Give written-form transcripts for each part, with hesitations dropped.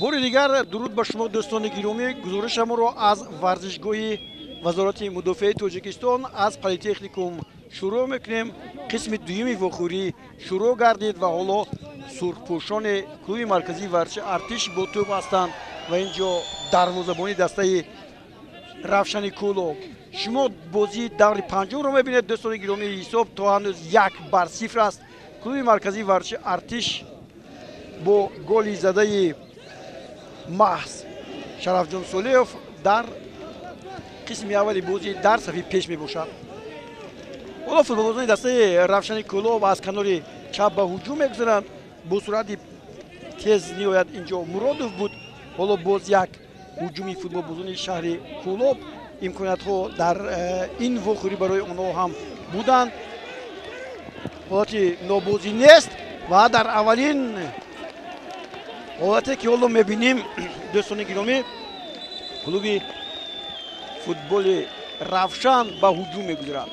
Бори дигар дуруд ба шумо, дӯстони гиромӣ. Гузоришамонро аз варзишгоҳи Вазорати мудофиаи Тоҷикистон, аз Политехникум шурӯъ мекунем. Қисми дуюми вохӯрӣ шурӯъ гардид ва ҳоло сурхпӯшони клуби марказии варзиши Артиш бо тӯб ҳастанд ва ин ҷо дарвозабони дастаи Равшани Кӯлоб. Шумо бозии даври панҷумро мебинед, дӯстони гиромӣ. Ҳисоб то ҳанӯз 1-0 аст. Клуби марказии варзиши Артиш бо голи задаи маҳз Шарафҷон Солиев дар қисми аввали бозӣ дар сафи пеш мебошад. Ҳоло футболбозони дастаи Равшани Кӯлоб аз канори чап ба ҳуҷум мегузаранд. Бо суръати тез ниҳоят инҷо Муродов буд. Ҳоло боз як ҳуҷуми футболбозони шаҳри Кӯлоб. Имкониятҳо дар ин вохӯрӣ барои онҳо ҳам буданд. Ҳолати нобозӣ нест ва дар аввалин ҳолате ки ҳоло мебинем, дӯстони гиромӣ, клуби футболи Равшан ба ҳуҷум мегузарад.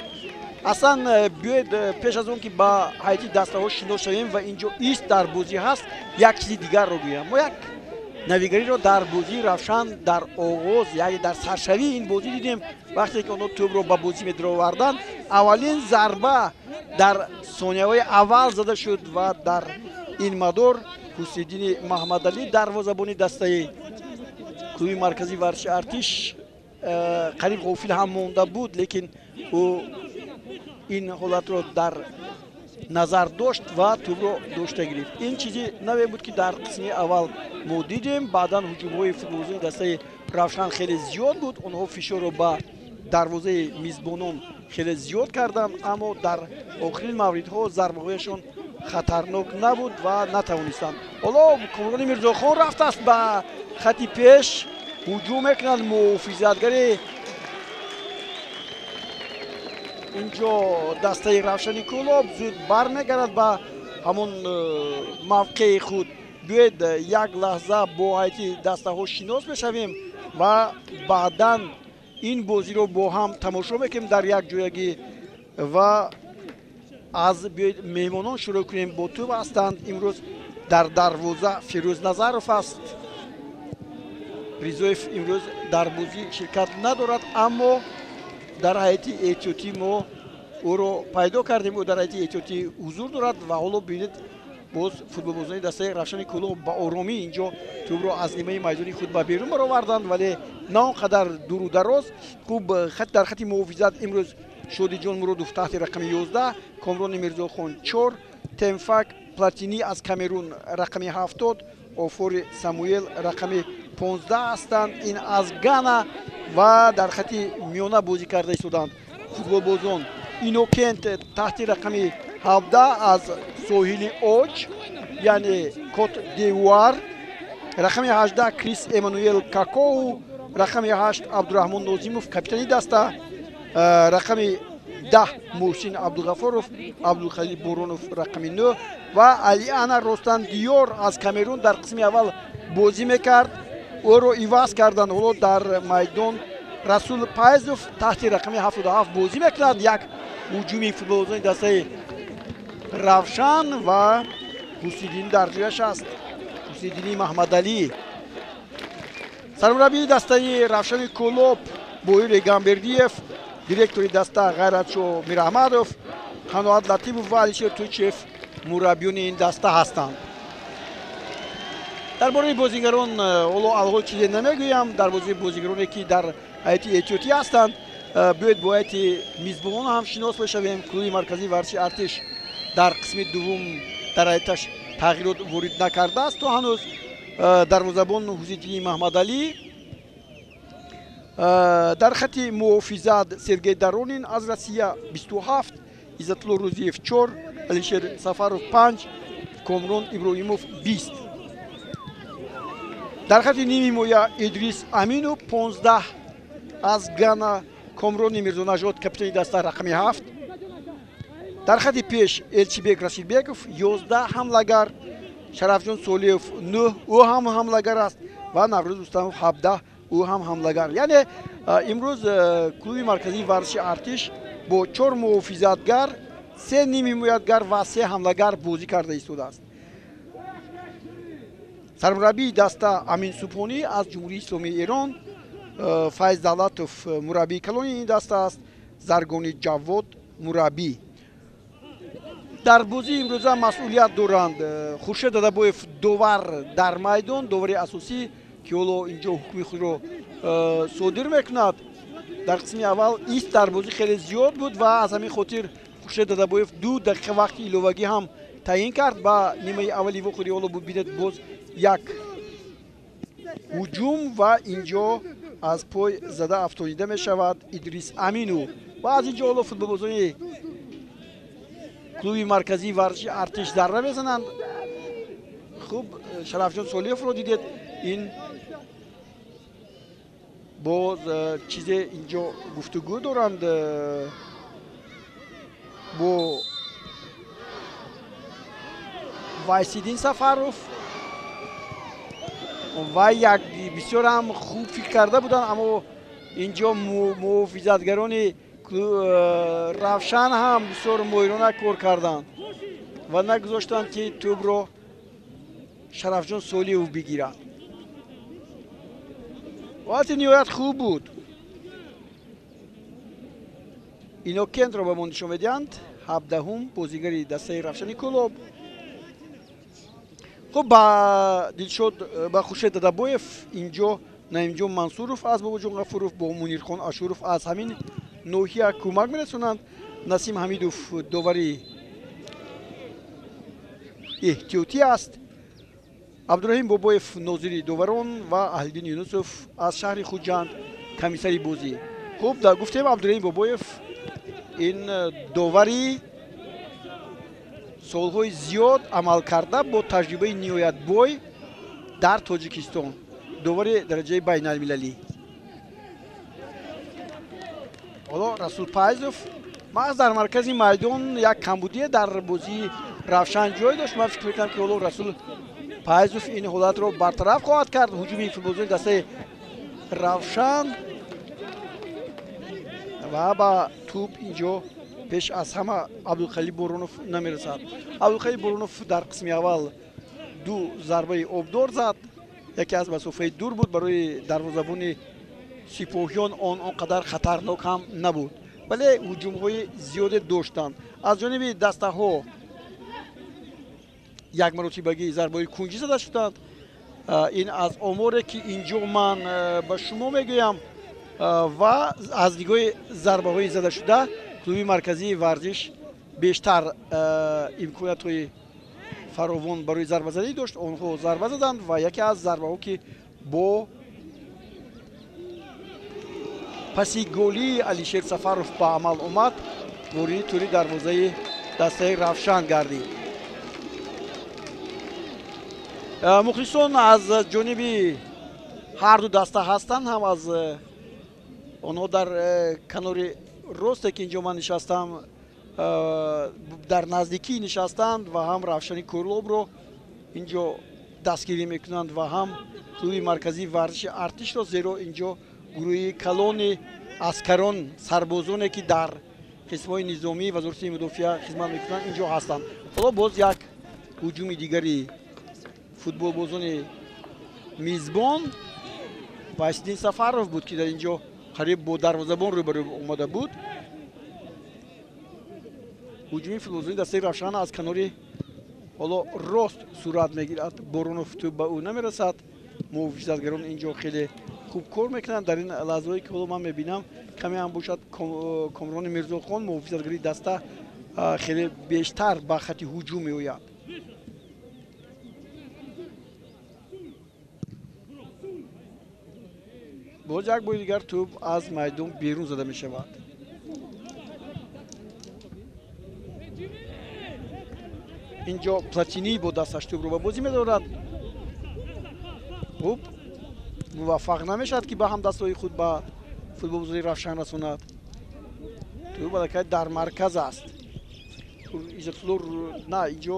Аслан биёед, пеш аз он ки ба ҳайати дастаҳо шинос шавем ва инҷо ист дар бозӣ ҳаст, як чизи дигарро гӯям. Мо як навигариро дар бозии Равшан дар оғоз, яъне дар саршавии ин бозӣ дидем. Вақте ки онҳо тӯбро ба бозӣ медароварданд, аввалин зарба дар сонияҳои аввал зада шуд ва дар ин мадор Ҳусиддини Маҳмадалӣ, дарвозабони дастаи клуби марказии варзиши Артиш, қариб ғофил ҳам монда буд, лекин ӯ ин ҳолатро дар назар дошт ва тӯбро дошта гирифт. Ин чизи наве буд, ки дар қисми аввал мо дидем. Баъдан ҳуҷумҳои футболбозони дастаи Равшан хеле зиёд буд. Онҳо фишорро ба дарвозаи мизбонон хеле зиёд карданд, аммо дар охирин мавридҳо зарбаҳояшон хатарнок набуд ва натавонистанд. Ҳоло Комрони Мирзохон рафтааст ба хати пеш, ҳуҷум мекунанд. Муҳофизатгари инҷо дастаи Равшани Кӯлоб зуд бармегардад ба ҳамон мавқеи худ. Биёед, як лаҳза бо ҳайати дастаҳо шинос мешавем ва баъдан ин бозиро бо ҳам тамошо мекунем дар як ҷоягӣ. Ва аз биёед, меҳмонон шурӯъ кунем. Бо тӯб ҳастанд имрӯз дар дарвоза Фирӯз Назаров аст. Ризоев имрӯз дар бозӣ ширкат надорад, аммо дар ҳайати эҳтиётӣ мо ӯро пайдо кардем. Ӯ дар ҳайати эҳтиётӣ ҳузур дорад. Ва ҳоло бинед, боз футболбозони дастаи Равшани Кӯлоб ба оромӣ инҷо тӯбро аз нимаи майдони худ ба берун бароварданд, вале на он қадар дуру дароз. Хуб, дар хати муҳофизат имрӯз Шодиҷон Муродов таҳти рақами 11, Комрони Мирзохон 4, Темфак Платинӣ аз Камерун рақами 70, Офори Самуэл рақами 15 ҳастанд, ин аз Гана. Ва дар хати миёна бозӣ карда истоданд футболбозон Инокент таҳти рақами 17 аз соҳили Оҷ, яъне Кот Девуар, рақами 18 Крис Эммануэл Какоу, рақами 8 Абдураҳмон Нозимов, капитани даста, рақами 10 Муҳсин Абдуғафоров, Абдулхалил Боронов рақами 9 ва Алиана Ростан Диёр аз Камерун дар қисми аввал бозӣ мекард, ӯро иваз карданд. Ҳоло дар майдон Расул Пайзов таҳти рақами 77 бозӣ мекунад. Як ҳуҷуми футболбозони дастаи Равшан ва Ҳусиддин дар ҷояш аст, Ҳусиддини Маҳмадалӣ. Сармураббии дастаи Равшани Кӯлоб Боир Эгамбердиев, директори даста Ғайратшо Мираҳмадов, Қаноат Латипов ва Алишер Тӯчев мураббиёни ин даста ҳастанд. Дар бораи бозигарон ҳоло алҳол чизе намегӯям. Дар бозии бозигароне, ки дар ҳайати эҳтиётӣ ҳастанд, биёед, бо ҳайати мизбонон ҳам шинос мешавем. Клуби марказии варзиши Артиш дар қисми дуввум дар ҳайаташ тағйирот ворид накардааст то ҳанӯз. Дарвозабон Ҳусиддини Маҳмадалӣ, дар хати муҳофизат Сергей Доронин аз Россия 27, Иззатулло Рӯзиев 4, Алишер Сафаров 5, Комрон Иброҳимов 20. Дар хати ними ҳимоя Идрис Аминов 15 аз Гана, Комрони Мирзонажод, капитани даста, рақами 7. Дар хати пеш Элчибек Рашидбеков 11 ҳамлагар, Шарафҷон Солиев 9, ӯ ҳам ҳамлагар аст, ва Наврӯз Рустамов 17, ӯ ҳам ҳамлагар. Яъне имрӯз клуби марказии варзиши Артиш бо чор муҳофизатгар, се нимҳимоятгар ва се ҳамлагар бозӣ карда истодааст. Сармураббии даста Амин Субҳонӣ аз Ҷумҳурии Исломии Эрон, Файз Давлатов мураббии калони ин даста аст, Заргони Ҷавод мураббӣ. Дар бозии имрӯза масъулият доранд Хуршед Дадабоев, довар дар майдон, довари асосӣ, ки ҳоло инҷо ҳукми худро содир мекунад. Дар қисми аввал ист дар бозӣ хеле зиёд буд ва аз ҳамин хотир Хуршед Дадабоев 2 дақиқа вақти иловагӣ ҳам таъин кард ба нимаи аввали вохӯрӣ. Ҳоло бубинед, боз як ҳуҷум ва инҷо аз пой зада афтонида мешавад Идрис Амину ва аз инҷо ҳоло футболбозони клуби марказии варзиши Артиш зарба мезананд. Хуб, Шарафҷон Солиевро дидед, ин боз чизе инҷо гуфтугӯ доранд бо Вайсиддин Сафаров ва як бисёр ҳам хуб фикр карда буданд, аммо инҷо муҳофизатгарони Равшан ҳам бисёр моҳирона кор карданд ва нагузоштанд, ки тӯбро Шарафҷон Солиев бигирад. Ҳолати ниҳоят хуб буд. Инокентро ба мо нишон медиҳанд, 17-ум бозигари дастаи Равшани Кӯлоб. Хуб, ба Дилшод, ба Хуршед Дадабоев инҷо Наимҷон Мансуров аз Бобоҷон Ғафуров бо Мунирхон Ашуров аз ҳамин ноҳия кӯмак мерасонанд. Насим Ҳамидов довари эҳтиётӣ аст. Абдураҳим Бобоев нозири доварон ва Аҳлиддин Юнусов аз шаҳри Хуҷанд комиссари бозӣ. Хуб, гуфтем Абдураҳим Бобоев ин довари солҳои зиёд амал карда бо таҷрибаи ниҳоят бой дар Тоҷикистон, довари дараҷаи байналмилалӣ. Ҳоло Расул Пайзов маҳз дар маркази майдон як камбудие дар бозии Равшан ҷой дошт. Ман фикр мекунам, ки ҳоло Расул Пайзов ин ҳолатро бартараф хоҳад кард. Ҳуҷуми футболбозони дастаи Равшан ва ба тӯб инҷо пеш аз ҳама Абдулхалил Боронов намерасад. Абдулхалил Боронов дар қисми аввал 2 зарбаи обдор зад, яке аз масофаи дур буд, барои дарвозабони сипоҳиён он қадар хатарнок ҳам набуд, вале ҳуҷумҳои зиёде доштанд. Аз ҷониби дастаҳо як маротибагӣ зарбаҳои кунҷӣ зада шуданд. Ин аз оморе, ки инҷо ман ба шумо мегӯям, ва аз нигоҳи зарбаҳои задашуда клуби марказии варзиш бештар имкониятҳои фаровон барои зарбазанӣ дошт. Онҳо зарба заданд ва яке аз зарбаҳо, ки бо паси голии Алишер Сафаров ба амал омад, вориди тӯри дарвозаи дастаи Равшан гардид. Мухлисон аз ҷониби ҳар ду даста ҳастанд, ҳам аз онҳо дар канори росте, ки инҷо ман нишастам, дар наздикӣ нишастанд ва ҳам Равшани Кӯлобро инҷо дастгирӣ мекунанд ва ҳам клуби марказии варзиши Артишро, зеро инҷо гурӯҳи калони аскарон, сарбозоне, ки дар қисмҳои низомии Вазорати мудофиа хизмат мекунанд, инҷо ҳастанд. Ҳоло боз як ҳуҷуми дигари футболбозони мизбон. Вайсиддин Сафаров буд, ки дар инҷо қариб бо дарвозабон рӯбарӯ омада буд. Ҳуҷуми футболбозони дастаи Равшан аз канори ҳоло рост сурат мегирад. Боронов тӯб ба ӯ намерасад. Муҳофизатгарон инҷо хеле хуб кор мекунанд. Дар ин лаҳзаҳое, ки ҳоло ман мебинам, каме ҳам бошад Комрони Мирзохон муҳофизатгари даста хеле бештар ба хати ҳуҷум меояд. Боз як бори дигар тӯб аз майдон берун зада мешавад. Инҷо Платинӣ бо дасташ тӯбро ба бозӣ медорад. Хуб, муваффақ намешавад, ки ба ҳамдастҳои худ ба футболбозони Равшан расонад. Тӯб аллакай дар марказ аст. Иззатулло на, инҷо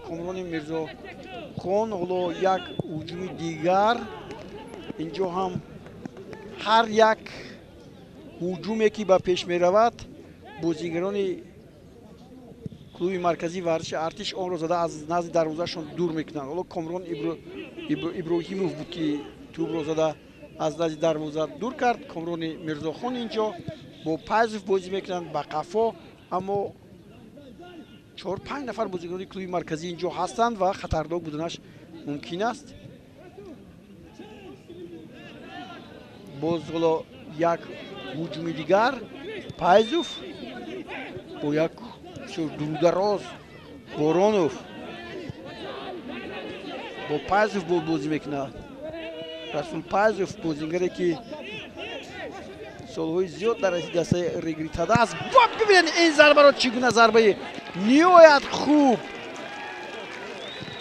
Комрони Мирзохон. Ҳоло як ҳуҷуми дигар. Инҷо ҳам ҳар як ҳуҷуме, ки ба пеш меравад, бозигарони клуби марказии варзиши Артиш онро зада аз назди дарвозаашон дур мекунанд. Ҳоло Комрон Иброҳимов буд, ки тӯбро зада аз назди дарвоза дур кард. Комрони Мирзохон инҷо бо Пайзов бозӣ мекунанд ба қафо, аммо 4-5 нафар бозигарони клуби марказӣ инҷо ҳастанд ва хатарнок буданаш мумкин аст. Боз ҳоло як ҳуҷуми дигар, Пайзов бо як бисёр дурудароз, Боронов бо Пайзов бозӣ мекунад. Расул Пайзов бозингаре, ки солҳои зиёд дар дастаи Регритада аст. Ва бибинед ин зарбаро, чӣ гуна зарбаи ниҳоят хуб!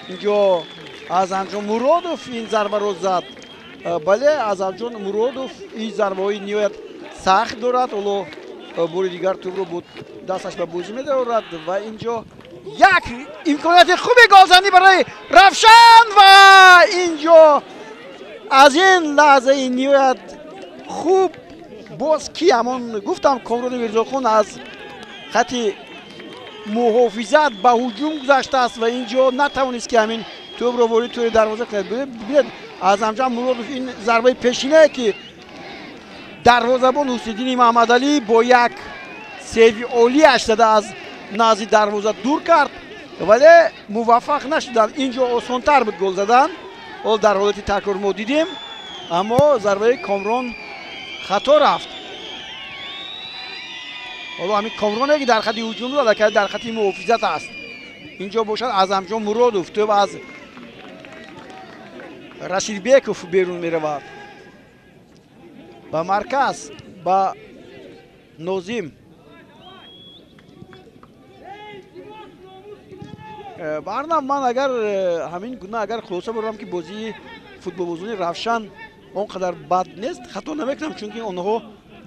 Инҷо Азамҷон Муродов ин зарбаро зад. Бале, Азамҷон Муродов ин зарбаҳои ниҳоят сахт дорад. Ҳоло бори дигар тӯбро бо дасташ ба бозӣ медорад ва инҷо як имконияти хуби голзанӣ барои Равшан ва инҷо аз ин лаҳзаи ниҳоят хуб боз ки ҳамон гуфтам, Комрони Мирзохон аз хати муҳофизат ба ҳуҷум гузаштааст ва инҷо натавонист, ки ҳамин тӯбро ворид тӯри дарвоза кунад. Бибинед, Азамҷон Муродов ин зарбаи пешинае, ки дарвозабон Ҳусиддини Маҳмадалӣ бо як сейви олиаш зада аз назди дарвоза дур кард, вале муваффақ нашуданд. Инҷо осонтар буд гол задан, ҳол дар ҳолати такрор мо дидем, аммо зарбаи Комрон хато рафт. Ҳоло ҳамин Комроне, ки дар хати ҳуҷум буд, аллакай дар хати муҳофизат аст. Инҷо бошад Азамҷон Муродов, тӯб аз Рашидбеков берун меравад ба марказ, ба Нозим. Барнам ман агар ҳамин гуна агар хулоса барам, ки бозии футболбозони Равшан он қадар бад нест, хато намекунам, чунки онҳо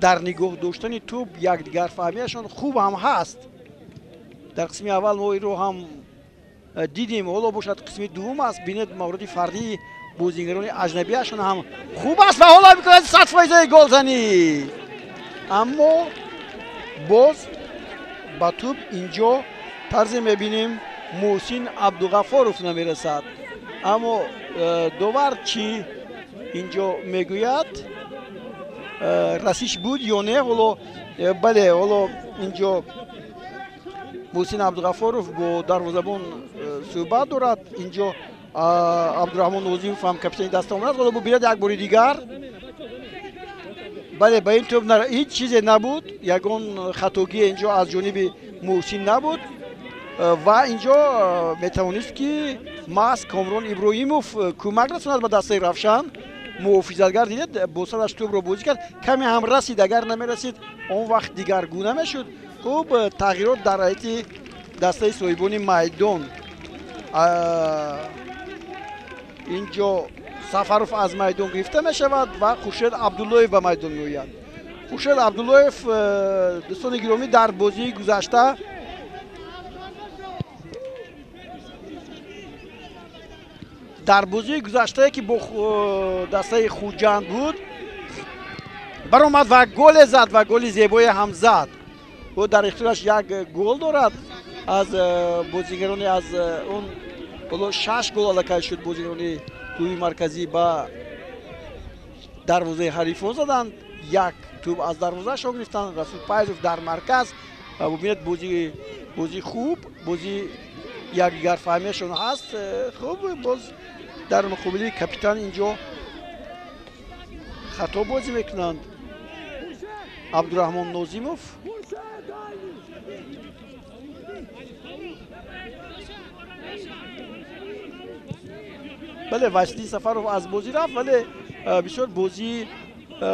дар нигоҳ доштани тӯб якдигарфаҳмияшон хуб ҳам ҳаст. Дар қисми аввал мо инро ҳам дидем, ҳоло бошад қисми дуввум аст. Бинед, мавриди фардии бозингарони аҷнабиашон ҳам хуб аст ва ҳоло мекунад 100% голзанӣ, аммо боз ба тӯб инҷо тарзе мебинем Муҳсин Абдуғафоров намерасад. Аммо довар чӣ инҷо мегӯяд? Расиш буд ё не? Ҳоло бале, ҳоло инҷо Муҳсин Абдуғафоров бо дарвозабон суҳбат дорад. Инҷо Абдураҳмон Нозимов ҳам капитани даста омадааст. Ҳоло бубинед як бори дигар. Бале, ба ин тӯб ҳеҷ чизе набуд, ягон хатогие инҷо аз ҷониби Муҳсин набуд ва инҷо метавонист, ки маҳз Комрон Иброҳимов кӯмак расонад ба дастаи Равшан. Муҳофизатгар дидед, бо сараш тӯбро бозӣ кард, каме ҳам расид, агар намерасид он вақт дигаргуна мешуд. Хуб, тағйирот дар ҳайати дастаи соҳибони майдон. Инҷо Сафаров аз майдон гирифта мешавад ва Хуршед Абдуллоев ба майдон меояд. Хуршед Абдуллоев, дӯстони гиромӣ, дар бозии гузашта ки бо дастаи Хуҷанд буд, баромад ва голе зад ва голи зебое ҳам зад. Ӯ дар ихтиёраш як гол дорад аз бозигарони аз он ҳоло 6 гол аллакай шуд бозигарони клуби марказӣ ба дарвозаи ҳарифон заданд, як тӯб аз дарвозаашон гирифтанд. Расул Пайзов дар марказ. Бубинед, бозии хуб, бозии якдигарфаҳмияшон ҳаст. Хуб, боз дар муқобили капитан инҷо хато бозӣ мекунанд. Абдураҳмон Нозимов бале, Василий Сафаров аз бозӣ рафт, вале бисёр бозии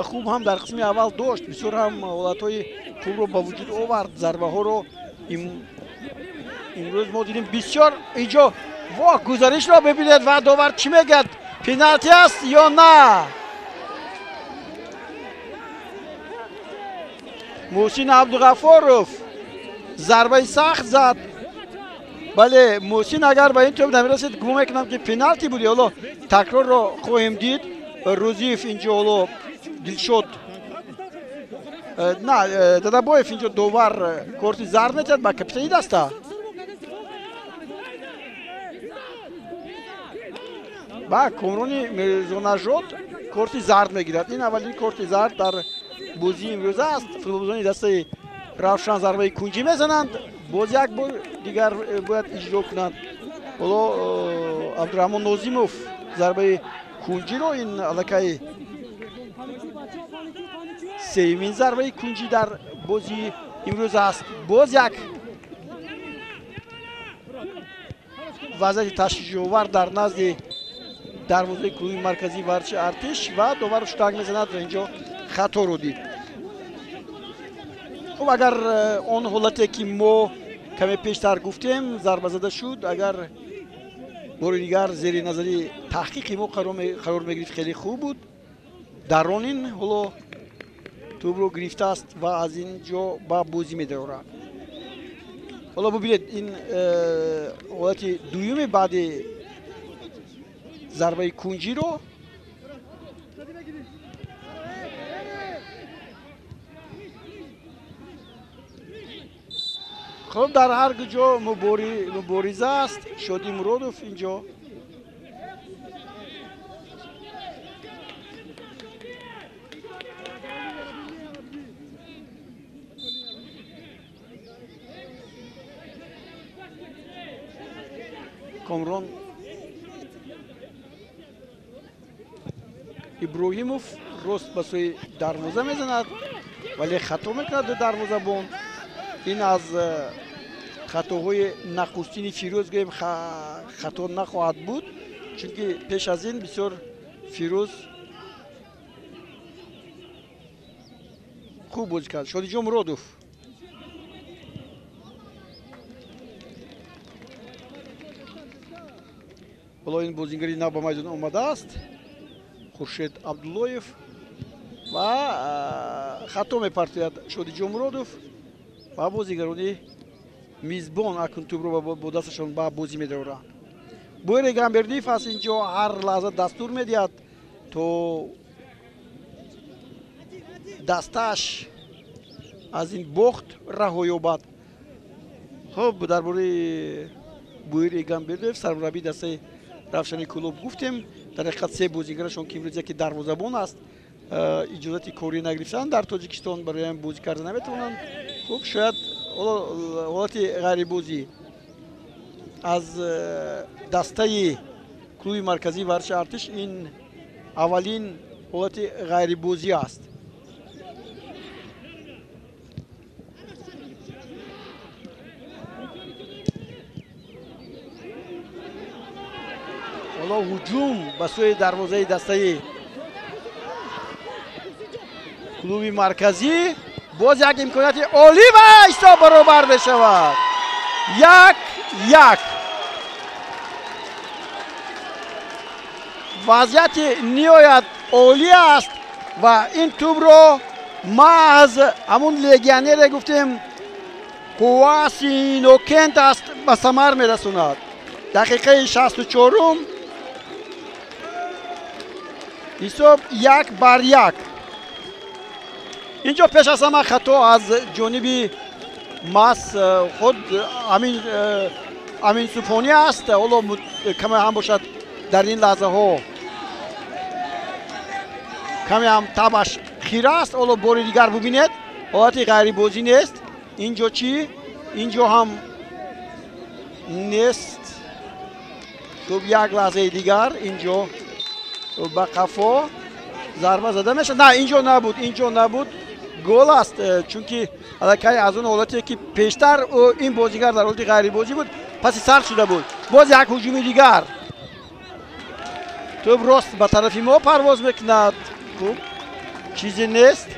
хуб ҳам дар қисми аввал дошт, бисёр ҳам ҳолатҳои хубро ба вуҷуд овард, зарбаҳоро имрӯз мо дидем бисёр. Инҷо во гузаришро бибинед ва довар чӣ мегӯяд? Пеналти аст ё на? Муҳсин Абдуғафоров зарбаи сахт зад. Бале, Муҳсин агар ба ин тӯб намерасид, гумон мекунам, ки пеналти буд. Ҳоло такрорро хоҳем дид. Рӯзиев инҷо ҳоло Дилшод на Дадабоев инҷо довар корти зард метиҳад ба капитани даста. Ва Комрони Мирзонажод корти зард мегирад. Ин аввалин корти зард дар бозии имрӯза аст. Футболбозони дастаи Равшан зарбаи кунҷӣ мезананд. Боз як бор дигар бояд иҷро кунанд. Ҳоло Абдураҳмон Нозимов зарбаи кунҷиро, ин аллакай сеюмин зарбаи кунҷӣ дар бозии имрӯз аст. Боз як вазъияти ташвишовар дар назди дарвозаи клуби марказии варзиши Артиш ва довар шутак мезанад ва инҷо хаторо дид. Хуб, агар он ҳолате ки мо каме пештар гуфтем зарба зада шуд, агар бори дигар зери назари таҳқиқи мо қарор мегирифт, хеле хуб буд. Даронин ҳоло тӯбро гирифтааст ва аз ин ҷо ба бозӣ медарорад. Ҳоло бубинед, ин ҳолати дуюми баъди зарбаи кунҷиро. Хуб, дар ҳар ҷо мубориза аст. Шоди Муродов инҷо Комрон Иброҳимов рост ба сӯи дарвоза мезанад, вале хато мекунад дарвозабон. Ин аз хатоҳои нахустини Фирӯз гӯем хато нахоҳад буд, чунки пеш аз ин бисёр Фирӯз хуб бозӣ кард. Шодиҷон Муродов ҳоло ин бозингари нав ба майдон омадааст, Хуршед Абдуллоев, ва хато мепартояд Шодиҷон Муродов ва бозигарони мизбон акнун тӯбро бо дасташон ба бозӣ медароранд. Бойре Гамбердиев аз инҷо ҳар лаҳза дастур медиҳад то дастааш аз ин бохт раҳо ёбад. Хуб, дар бораи Буири Гамбердиев, сармураббии дастаи Равшани клуб гуфтем. Дар ҳақиқат се бозигарашон ки имрӯз яке дарвозабон аст, иҷозати корӣ нагирифтанд дар Тоҷикистон, барои ҳам бозӣ карда наметавонанд. Хуб, шояд ҳолати ғайрибозӣ аз дастаи клуби марказии варзиши Артиш ин аввалин ҳолати ғайрибозӣ аст. Ҳоло ҳуҷум ба сӯи дарвозаи дастаи клуби марказӣ. Боз як имконияти олӣ ва ҳисоб баробар мешавад. 1-1. Вазъияти ниҳоят олӣ аст ва ин тӯбро маҳз ҳамун легионере гуфтем Куасинокент аст ба самар мерасонад. Дақиқаи 64-ум, ҳисоб 1-1. Инҷо пеш аз ҳама хато аз ҷониби мас худ Амин Субҳонӣ аст. Ҳоло каме ҳам бошад дар ин лаҳзаҳо каме ҳам табаш хира аст. Ҳоло бори дигар бубинед, ҳолати ғайрибозӣ нест. Инҷо чӣ? Инҷо ҳам нест. Хуб, як лаҳзаи дигар инҷо ба қафо зарба зада мешавад. На, инҷо набуд, инҷо набуд. Гол аст, чунки аллакай аз он ҳолате ки пештар ин бозигар дар ҳолати ғайрибозӣ буд, паси сар шуда буд. Боз як ҳуҷуми дигар. Тӯб рост ба тарафи мо парвоз мекунад. Хуб, чизе нест.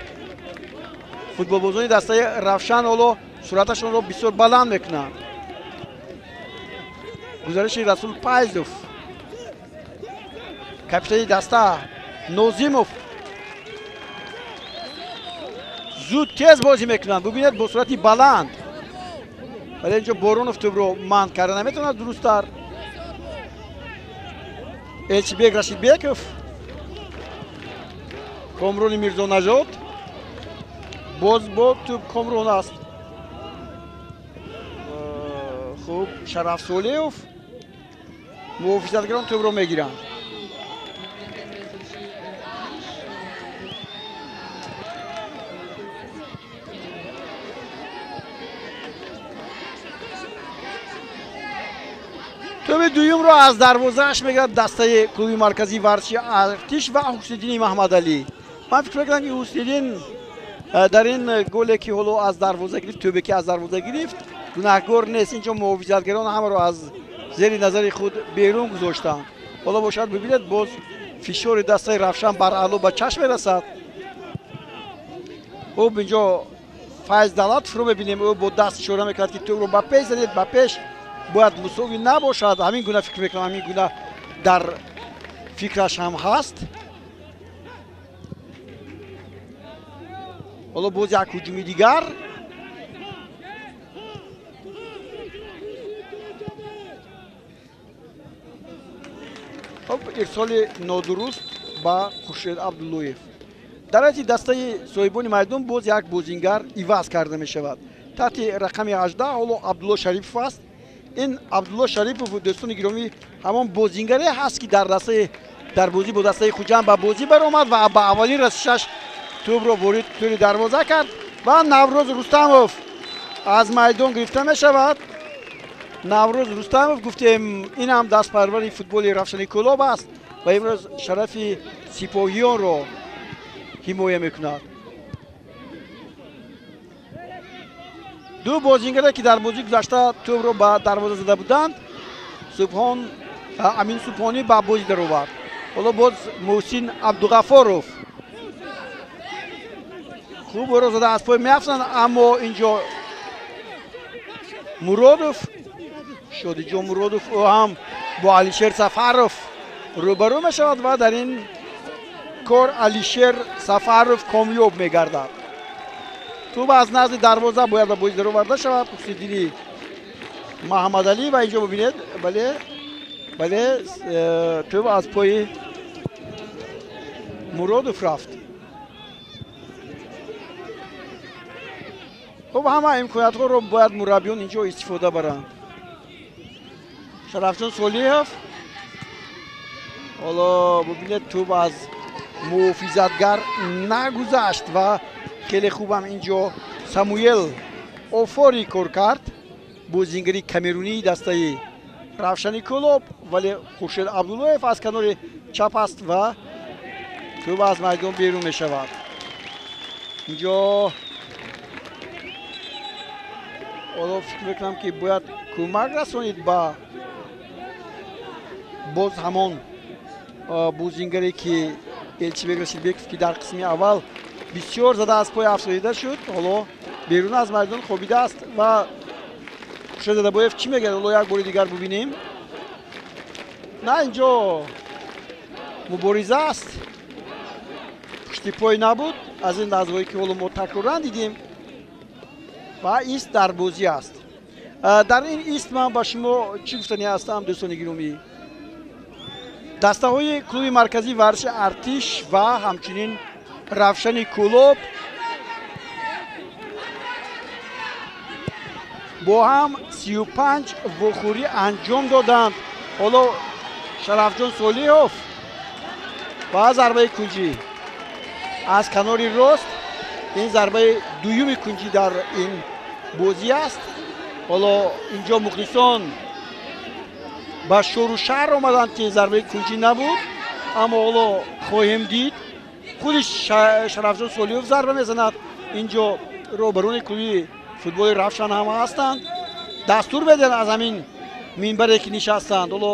Футболбозони дастаи Равшан ҳоло суръаташонро бисёр баланд мекунанд. Гузариши Расул Пайзов, капитани даста Нозимов зуд тез бозӣ мекунанд. Бубинед, бо суръати баланд, вале инҷо Боронов тӯбро манъ карда наметавонад дурусттар. Элчибек Рашидбеков, Комрони Мирзонажод, боз бо тӯб Комрон аст. Хуб, Шараф Солиев, муҳофизатгарон тӯбро мегиранд. Тӯби дуюмро аз дарвозааш мегирад дастаи клуби марказии варзиши Артиш ва Ҳусниддини Маҳмадалӣ. Ман фикр мекунам, ки Ҳусниддин дар ин голе, ки ҳоло аз дарвоза гирифт, тӯбе ки аз дарвоза гирифт, гунаҳкор нест. Инҷо муҳофизатгарон ҳамаро аз зери назари худ берун гузоштанд. Ҳоло бошад, бибинед, боз фишори дастаи Равшан бар аъло ба чашм мерасад. Хуб, инҷо Файз Давлатовро мебинем, ӯ бо даст ишора мекунад, ки тӯбро ба пеш занед, ба пеш, бояд мусовӣ набошад. Ҳамин гуна фикр мекунам, ҳамин гуна дар фикраш ҳам ҳаст. Ҳоло боз як ҳуҷуми дигар. Хуб, ирсоли нодуруст ба Хуршед Абдуллоев. Дар ҳайати дастаи соҳибони майдон боз як бозингар иваз карда мешавад. Таҳти рақами 18 ҳоло Абдулло Шарипов аст. Ин Абдулло Шарипов, дӯстони гиромӣ, ҳамон бозингаре ҳаст, ки дар бозӣ бо дастаи Хуҷанд ба бозӣ баромад ва ба аввалин расишаш тӯбро ворид тӯри дарвоза кард. Ва Наврӯз Рустамов аз майдон гирифта мешавад. Наврӯз Рустамов, гуфтем, ин ҳам дастпарвари футболи Равшани Кӯлоб аст ва имрӯз шарафи сипоҳиёнро ҳимоя мекунад. Ду бозингаре, ки дар бозии гузашта тӯбро ба дарвоза зада буданд, Субҳон Амин Субҳонӣ ба бозӣ даровард. Ҳоло боз Муҳсин Абдуғафоров хуб ӯро зада аз пой меафзанд, аммо инҷо Муродов, Шодиҷон Муродов, ӯ ҳам бо Алишер Сафаров рӯбарӯ мешавад ва дар ин кор Алишер Сафаров комёб мегардад. Тӯб аз назди дарвоза бояд ба бозӣ дароварда шавад. Ҳусниддини Маҳмадалӣ ва инҷо бибинед, бале, бале, тӯб аз пои Муродов рафт. Хуб, ҳама имкониятҳоро бояд мураббиён инҷо истифода баранд. Шарафҷон Солиҳов, ҳоло бибинед, тӯб аз муҳофизатгар нагузашт ва хеле хубам инҷо Самуэл Офори кор кард, бозингари камерунии дастаи Равшани Кӯлоб, вале Хуршед Абдуллоев аз канори чап аст ва тӯб аз майдон берун мешавад. Инҷо ҳоло фикр мекунам, ки бояд кӯмак расонид ба боз ҳамон бозингаре, ки Элчибек Расилбеков, ки дар қисми аввал бисёр зада аз пой афзоида шуд, ҳоло берун аз майдон хобидааст. Ва Хуршед Дадабоев чӣ мегӯяд? Ҳоло як бори дигар бубинем. На, инҷо мубориза аст, пушти пой набуд аз ин лаҳзаҳое, ки ҳоло мо такроран дидем, ва ист дар бозӣ аст. Дар ин ист ман ба шумо чӣ гуфтанӣ ҳастам, дӯстони гиромӣ? Дастаҳои клуби марказии варзиши Артиш ва ҳамчунин Равшани Кӯлоб бо ҳам 35 вохӯрӣ анҷом доданд. Ҳоло Шарафҷон Солиҳов ва зарбаи кунҷӣ аз канори рост. Ин зарбаи дуюми кунҷӣ дар ин бозӣ аст. Ҳоло инҷо мухлисон ба шӯру шаҳр омаданд, ки зарбаи кунҷӣ набуд, аммо ҳоло хоҳем дид. Худи Шарафҷон Солиҳов зарба мезанад. Инҷо роҳбарони клуби футболи Равшан ҳам ҳастанд, дастур медиҳанд аз ҳамин минбаре, ки нишастанд. Ҳоло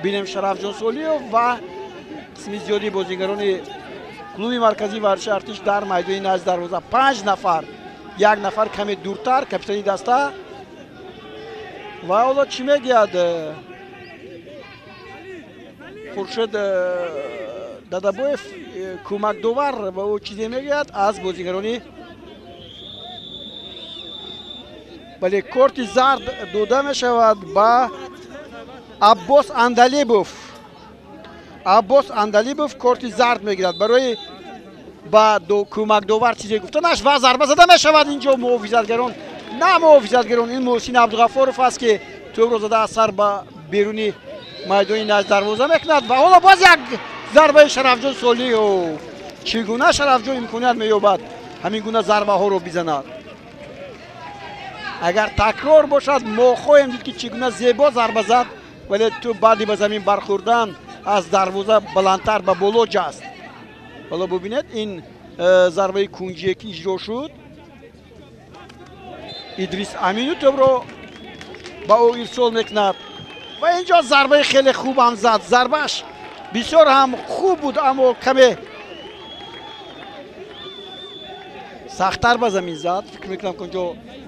бинем, Шарафҷон Солиҳов ва қисми зиёди бозингарони клуби марказии варзиши Артиш дар майдони назди дарвоза, 5 нафар, як нафар каме дуртар, капитани даста. Ва ҳоло чӣ мегӯяд Хуршед Дадабоев, кӯмакдовар, ва ӯ чизе мегӯяд аз бозигарони. Бале, корти зард дода мешавад ба Аббос Андалибов. Аббос Андалибов корти зард мегирад барои ба кӯмакдовар чизе гуфтанаш ва зарба зада мешавад. Инҷо муҳофизатгарон, на муҳофизатгарон, ин Муҳсин Абдуғафоров аст, ки тӯбро зада аз сар ба беруни майдони назди дарвоза мекунад. Ва ҳоло боз як зарбаи Шарафҷон Солиҳов. Чӣ гуна Шарафҷон имконият меёбад ҳамин гуна зарбаҳоро бизанад? Агар такрор бошад, мо хоҳем дид, ки чӣ гуна зебо зарба зад Вале тӯб баъди ба замин бархӯрдан аз дарвоза баландтар ба боло ҷаст. Ҳоло бубинед ин зарбаи кунҷие ки иҷро шуд. Идрис Амину тӯбро ба ӯ ирсол мекунад ва инҷо зарбаи хеле хуб ҳам зад. Зарбааш бисёр ҳам хуб буд, аммо каме сахттар ба замин зад. Фикр мекунам, ки онҷо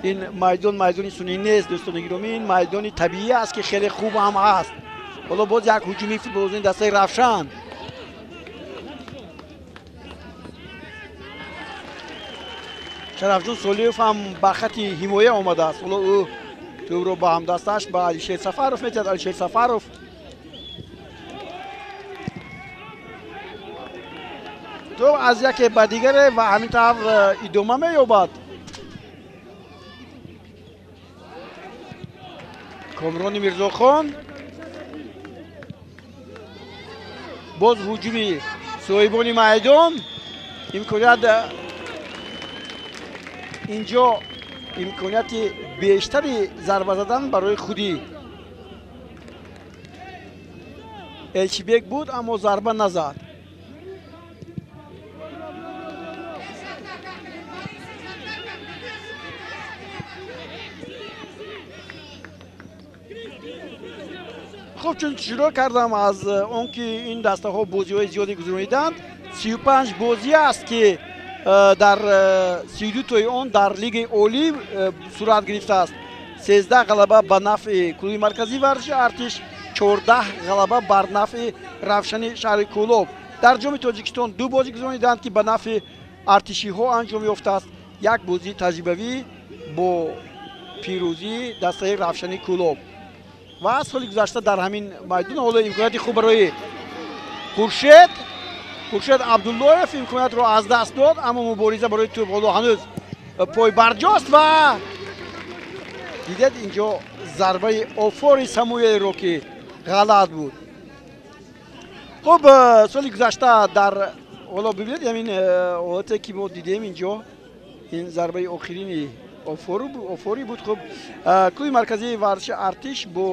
ин майдон майдони сунъӣ нест, дӯстони гиромӣ, ин майдони табиӣ аст, ки хеле хуб ҳам ҳаст. Ҳоло боз як ҳуҷуми футболбозони дастаи Равшан. Шарафҷон Солиев ҳам ба хати ҳимоя омадааст. Ҳоло ӯ тӯбро ба ҳамдасташ, ба Алишер Сафаров метиҳад. Алишер Сафаров тӯб аз яке ба дигаре ва ҳамин тавр идома меёбад. Комрони Мирзохон, боз ҳуҷуми соҳибони майдон. Имконият инҷо, имконияти бештари зарба задан барои худи Элчибек буд, аммо зарба назад. Хуб, чун шурӯъ кардам аз он ки ин дастаҳо бозиҳои зиёде гузарониданд, 35 бозӣ аст, ки дар 32 тои он дар лигаи олӣ сурат гирифтааст. 13 ғалаба ба нафъи клуби марказии варзиши Артиш, 14 ғалаба бар нафъи Равшани шаҳри Кӯлоб. Дар Ҷоми Тоҷикистон ду бозӣ гузарониданд, ки ба нафъи артишиҳо анҷом ёфтааст. Як бозии таҷрибавӣ бо пирӯзии дастаи Равшани Кӯлоб. Ва соли гузашта дар ҳамин майдон ҳоло имконияти хуб барои Хуршед. Хуршед Абдуллоев имкониятро аз даст дод, аммо мубориза барои тӯб ҳоло ҳанӯз пойбарҷост ва дидед инҷо зарбаи офори Самуэлро, ки ғалат буд. Хуб, соли гузашта дар ҳоло бибинед ҳамин ҳолате ки мо дидем инҷо, ин зарбаи охирини офорӣ буд. Хуб, клуби марказии варзиши Артиш бо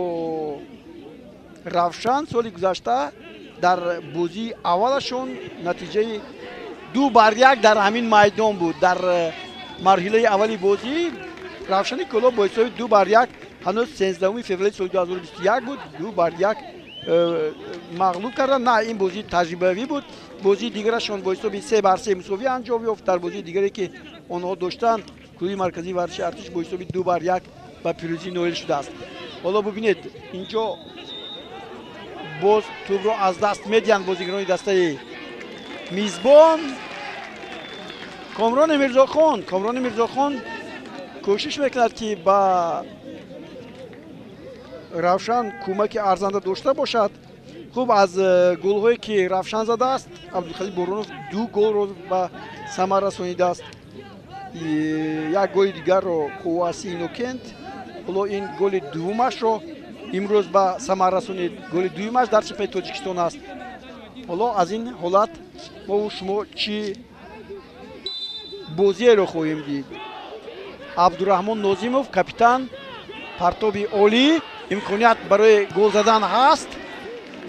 Равшан соли гузашта дар бозии аввалашон натиҷаи 2-1 дар ҳамин майдон буд. Дар марҳилаи аввали бозӣ Равшани Кӯлоб бо ҳисоби 2-1, ҳанӯз 13 феврали соли 2021 буд, 2-1 мағлуб карданд. На, ин бозии таҷрибавӣ буд. Бозии дигарашон бо ҳисоби 3-3 мусовӣ анҷом ёфт. Дар бозии дигаре ки онҳо доштанд, клуби марказии варзиши Артиш бо ҳисоби 2-1 ба пирӯзӣ ноил шудааст. Ҳоло бубинед инҷо боз тӯбро аз даст медиҳанд бозигарони дастаи мизбон. Комрони Мирзохон, Комрони Мирзохон кӯшиш мекунад, ки ба Равшан кӯмаки арзанда дошта бошад. Хуб, аз голҳое ки Равшан задааст, Абдулхалил Боронов ду голро ба самар расонидааст. Як голи дигарро Куаси Инокент, ҳоло ин голи дуввумашро имрӯз ба самар расонид. Голи дуюмаш дар чемпионати Тоҷикистон аст. Ҳоло аз ин ҳолат мову шумо чӣ бозиеро хоҳем дид? Абдураҳмон Нозимов, капитан, партоби олӣ, имконият барои гол задан ҳаст.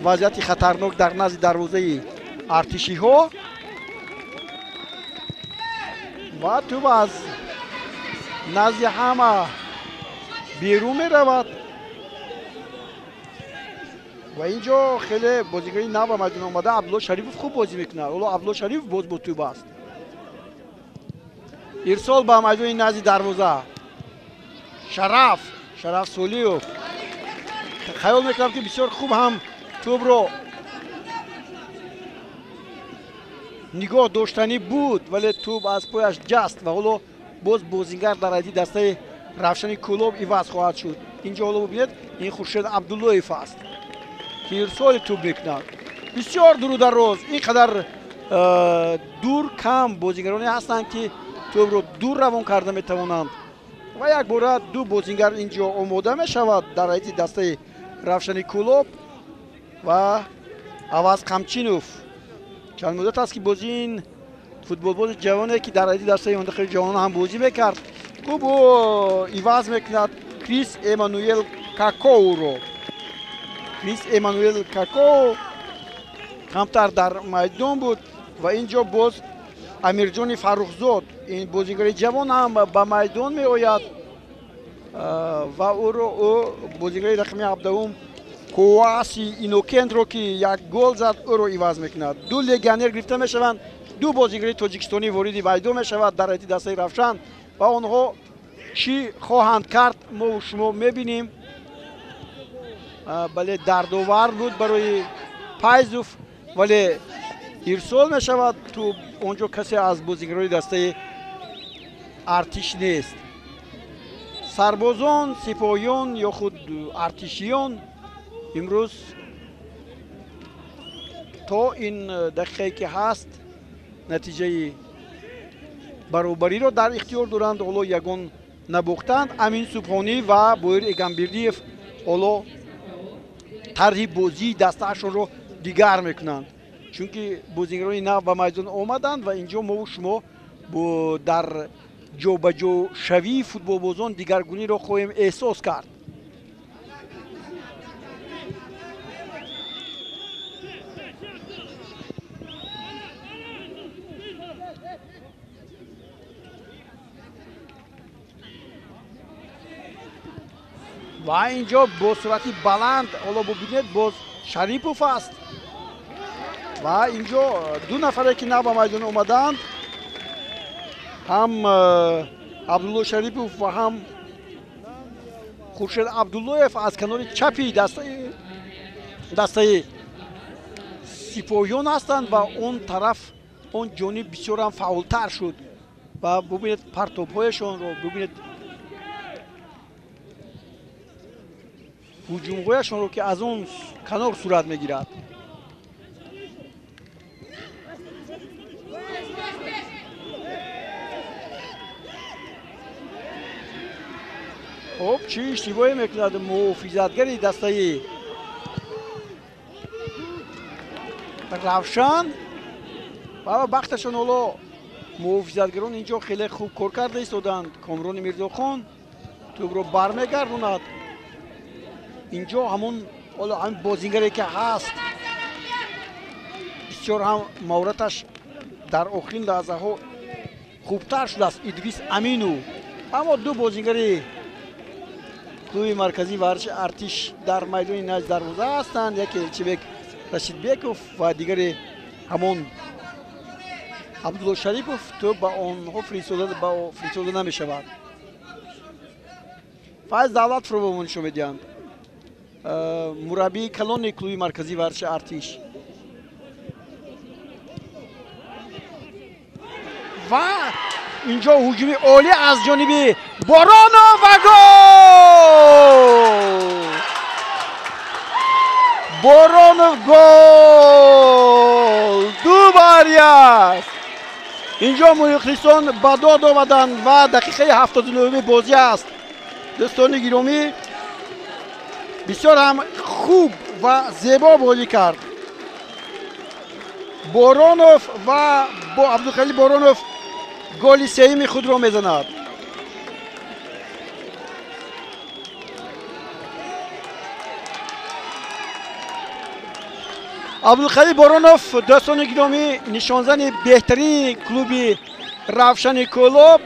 Вазъияти хатарнок дар назди дарвозаи артишиҳо ва тӯб аз назди ҳама берун меравад. Ва инҷо хеле бозигари нав ба майдон омада, Абдулло Шарипов, хуб бозӣ мекунад. Ҳоло Абдулло Шарипов боз бо тӯб аст. Ирсол ба майдони назди дарвоза. Шараф, Шараф Солиев. Хаёл мекунам, ки бисёр хуб ҳам тӯбро нигоҳ доштанӣ буд, вале тӯб аз пояш ҷаст ва ҳоло боз бозингар дар айди дастаи Равшани Кӯлоб иваз хоҳад шуд. Инҷо ҳоло бубинед, ин Хуршед Абдуллоев аст, ки ирсоли тӯб мекунад. Бисёр дуру дароз, ин қадар дур кам бозингароне ҳастанд, ки тӯбро дур равон карда метавонанд. Ва якбора ду бозингар инҷо омода мешавад дар ҳайати дастаи Равшани Кӯлоб ва Аваз Қамчинов. Чанд муддат аст, ки бозии ин футболбози ҷавоне, ки дар ҳайати дастаи мунтахаби ҷавонон ҳам бозӣ мекард, хуб ӯ иваз мекунад Крис Эммануэл Какоуро. Крис Эммануэл Како камтар дар майдон буд ва инҷо боз Амирҷони Фаррухзод, ин бозигари ҷавон ҳам ба майдон меояд ва ӯро ӯ бозигари рақами 17 Коаси Инокентро, ки як гол зад, ӯро иваз мекунад. Ду легионер гирифта мешаванд, ду бозигари тоҷикистонӣ вориди майдон мешавад дар ҳайати дастаи Равшан ва онҳо чӣ хоҳанд кард, мо шумо мебинем. Бале, дардовар буд барои Пайзов, вале ирсол мешавад. Ту онҷо касе аз бозигарони дастаи Артиш нест. Сарбозон, сипоҳиён ё худ артишиён имрӯз то ин дақиқае ки ҳаст натиҷаи баробариро дар ихтиёр доранд, ҳоло ягон набохтанд. Амин Субҳонӣ ва Боир Эгамбердиев ҳоло тарҳи бозии дастаашонро дигар мекунанд, чунки бозигарони нав ба майдон омаданд ва инҷо мову шумо дар ҷобаҷошавии футболбозон дигаргуниро хоҳем эҳсос кард. Ва инҷо бо суръати баланд, ҳоло бубинед, боз Шарипов аст ва инҷо ду нафаре ки нав ба майдон омаданд, ҳам Абдулло Шарипов ва ҳам Хуршед Абдуллоев аз канори чапи дастаи сипоҳиён ҳастанд ва он тараф, он ҷониб бисёр ҳам фаъолтар шуд ва бубинед партобҳояшонро, бубинед ҳуҷумҳояшонро, ки аз он канор сурат мегирад. Хуб, чӣ иштибоҳе мекунад муҳофизатгари дастаи Равшан ва бахташон ҳоло муҳофизатгарон инҷо хеле хуб кор карда истоданд. Комрони Мирзохон тӯбро бармегардонад. Инҷо ҳамон ҳоло ҳамин бозингаре ки ҳаст, бисёр ҳам маҳораташ дар охирин лаҳзаҳо хубтар шудааст, Идрис Амину. Аммо ду бозингари клуби марказии варзиши Артиш дар майдони назди дарвоза ҳастанд, яке Элчибек Рашидбеков ва дигаре ҳамон Абдулло Шарипов. Тӯб ба онҳо фиристода намешавад. Файз Давлатовро ба мо нишон медиҳанд, мураббии калони клуби марказии варзиши Артиш. Ва инҷо ҳуҷуми олӣ аз ҷониби Боронов ва гол! Боронов гол! 2-1. Инҷо мухлисон ба дод омаданд ва дақиқаи 79 бозӣ аст. Дӯстони гиромӣ, бисёр ҳам хуб ва зебо бозӣ кард Боронов ва бо Абдухалил Боронов голи сеюми худро мезанад. Абдулхалил Боронов, дӯстони гиромӣ, нишонзани беҳтарини клуби Равшани Кӯлоб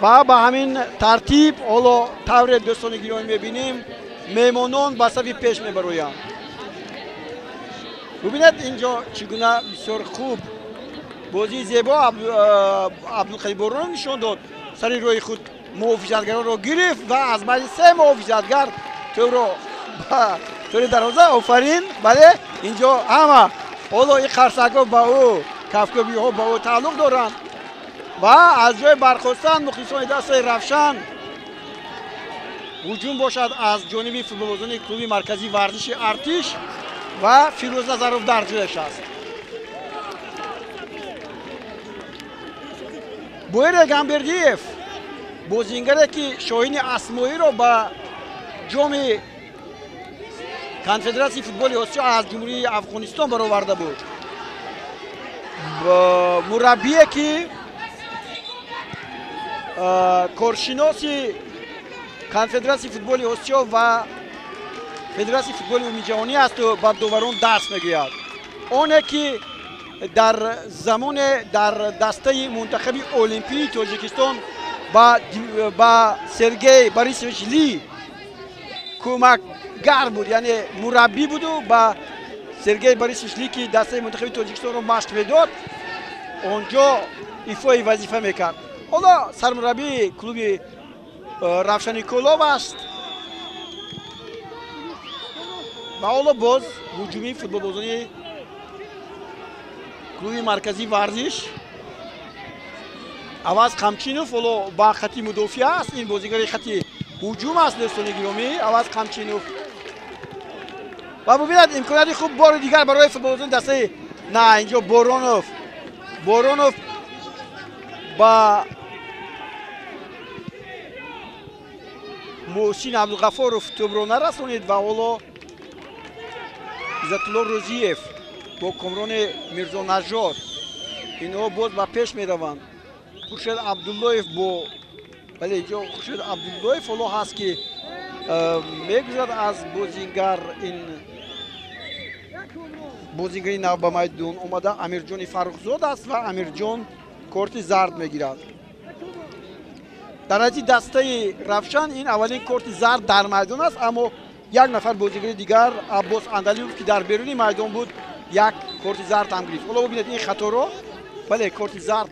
ва ба ҳамин тартиб ҳоло тавре дӯстони гиромӣ мебинем, меҳмонон ба сафи пеш мебароянд. Бубинед инҷо чӣ гуна бисёр хуб бозии зебо Абдулхалил Боронов нишон дод. Сари рӯи худ муҳофизатгаронро гирифт ва аз байни се муҳофизатгар тӯбро ба тӯри дарвоза. Офарин! Бале, инҷо ҳама ҳоло ин қарсакҳо ба ӯ, кафкӯбиҳо ба ӯ тааллуқ доранд ва аз ҷои бархостан мухлисони дастаи Равшан. Ҳуҷум бошад аз ҷониби футболбозони клуби марказии варзиши Артиш ва Фирӯз Назаров дар ҷояш аст. Боир Эгамбердиев, бозингаре ки Шоҳини Асмоиро ба ҷоми конфедератсияи футболи Осиё аз Ҷумҳурии Афғонистон бароварда буд, мураббие ки коршиноси конфедератсияи футболи Осиё ва Федератсияи футболи умумиҷаҳонӣ асту ба доварон дарс мегӯяд. Оне ки дар замоне дар дастаи мунтахаби олимпии Тоҷикистон ба Сергей Борисович Ли кӯмакгар буд, яъне мураббӣ буду ба Сергей Борисович Ли, ки дастаи мунтахаби Тоҷикистонро машқ медод, он ҷо ифои вазифа мекард. Ҳоло сармураббии клуби Равшани Кӯлоб аст ва ҳоло боз ҳуҷуми футболбозони клуби марказии варзиш. Аваз Қамчинов ҳоло ба хати мудофиа аст. Ин бозигари хати ҳуҷум аст, дӯстони гиромӣ. Аваз Қамчинов ва бубинад, имконияти хуб бори дигар барои футболбозони дастаи, на, инҷо Боронов ба Муҳсин Абдуғафоров тӯбро нарасонид ва ҳоло Иззатулло Рӯзиев бо Комрони Мирзонажод инҳо боз ба пеш мераванд. Хуршед Абдуллоев бо, бале, инҷо Хуршед Абдуллоев ҳоло ҳаст, ки мегузарад аз бозингар. Ин бозингари нав ба майдон омада Амирҷони Фаррухзод аст ва Амирҷон корти зард мегирад. Дар ҳайати дастаи Равшан ин аввалин корти зард дар майдон аст, аммо як нафар бозигари дигар, Аббос Андалиев, ки дар беруни майдон буд, як корти зард ҳам гирифт. Ҳоло бубинед ин хаторо. Бале, корти зард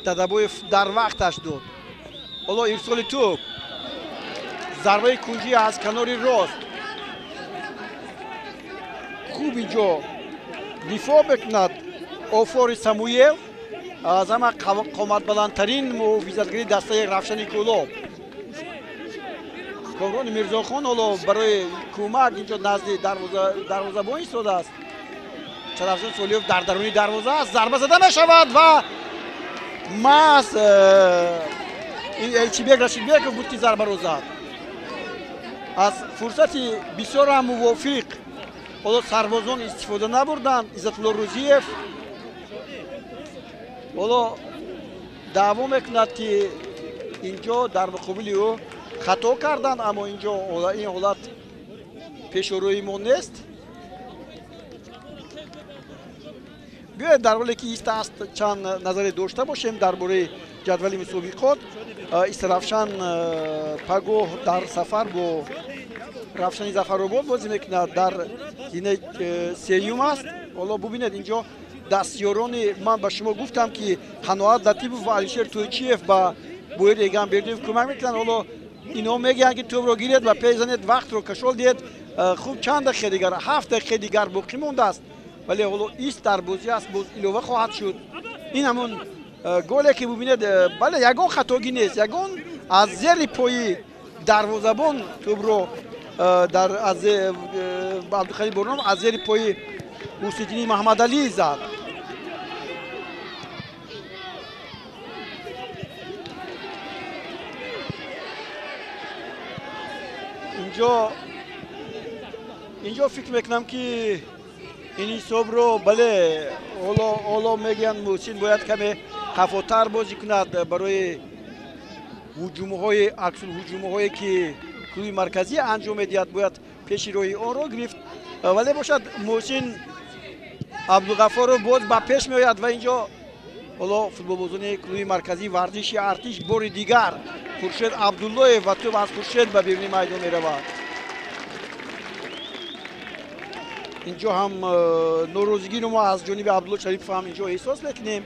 Дадабоев дар вақташ дод. Ҳоло ирсоли тӯб, зарбаи кунҷӣ аз канори рост. Хуб инҷо дифоъ мекунад Офори Самуел, аз ҳама қоматбаландтарин муҳофизатгари дастаи Равшани Кӯлоб. Комрони Мирзохон ҳоло барои кӯмак инҷо назди дарвозабон истодааст. Шарафҷон Солиев дар даруни дарвоза аст. Зарба зада мешавад ва маҳз ин Элчибек Рашидбеков буд, ки зарбаро зад. Аз фурсати бисёрам мувофиқ ҳоло сарбозон истифода набурданд. Иззатулло Рӯзиев ҳоло даъво мекунад, ки инҷо дар муқобили ӯ хато карданд, аммо инҷо ин ҳолат пешорӯи мо нест. Биёед, дар ҳоле ки ист аст, чанд назаре дошта бошем дар бораи ҷадвали мусобиқот. Истаравшан пагоҳ дар сафар бо Равшани Зафаробод бозӣ мекунад, дар зинаи сеюм аст. Ҳоло бубинед, инҷо дастёрони ман ба шумо гуфтам, ки Қаноат Латипов ва Алишер Тӯйчиев ба Боир Эгамбердиев кӯмак мекунанд. Ҳоло инҳо мегӯянд, ки тӯбро гиред ва пеш занед, вақтро кашол диҳед. Хуб, чанд дақиқа дигар, 7 дақиқаи дигар боқӣ мондааст, вале ҳоло ист дар бозӣ аст, боз илова хоҳад шуд. Ин ҳамон голе, ки бубинед, бале, ягон хатогӣ нест, ягон аз зери пои дарвозабон тӯбро дар аз Абдухалил Боронов аз зери пои Ҳусиддини Маҳамадалӣ зад. Инҷо фикр мекунам, ки ин ҳисобро, бале, ҳоло мегӯянд, Муҳсин бояд каме хафотар бозӣ кунад барои ҳуҷумҳои, аксулҳуҷумҳое, ки клуби марказӣ анҷом медиҳад, бояд пеши роҳи онро гирифт. Вале бошад, Муҳсин Абдуғафоров боз ба пеш меояд ва инҷо ҳоло футболбозони клуби марказии варзиши Артиш, бори дигар Хуршед Абдуллоев ва тӯб аз Хуршед ба беруни майдон меравад. Инҷо ҳам норозигиро мо аз ҷониби Абдулло Шарипов ҳам инҷо эҳсос мекунем,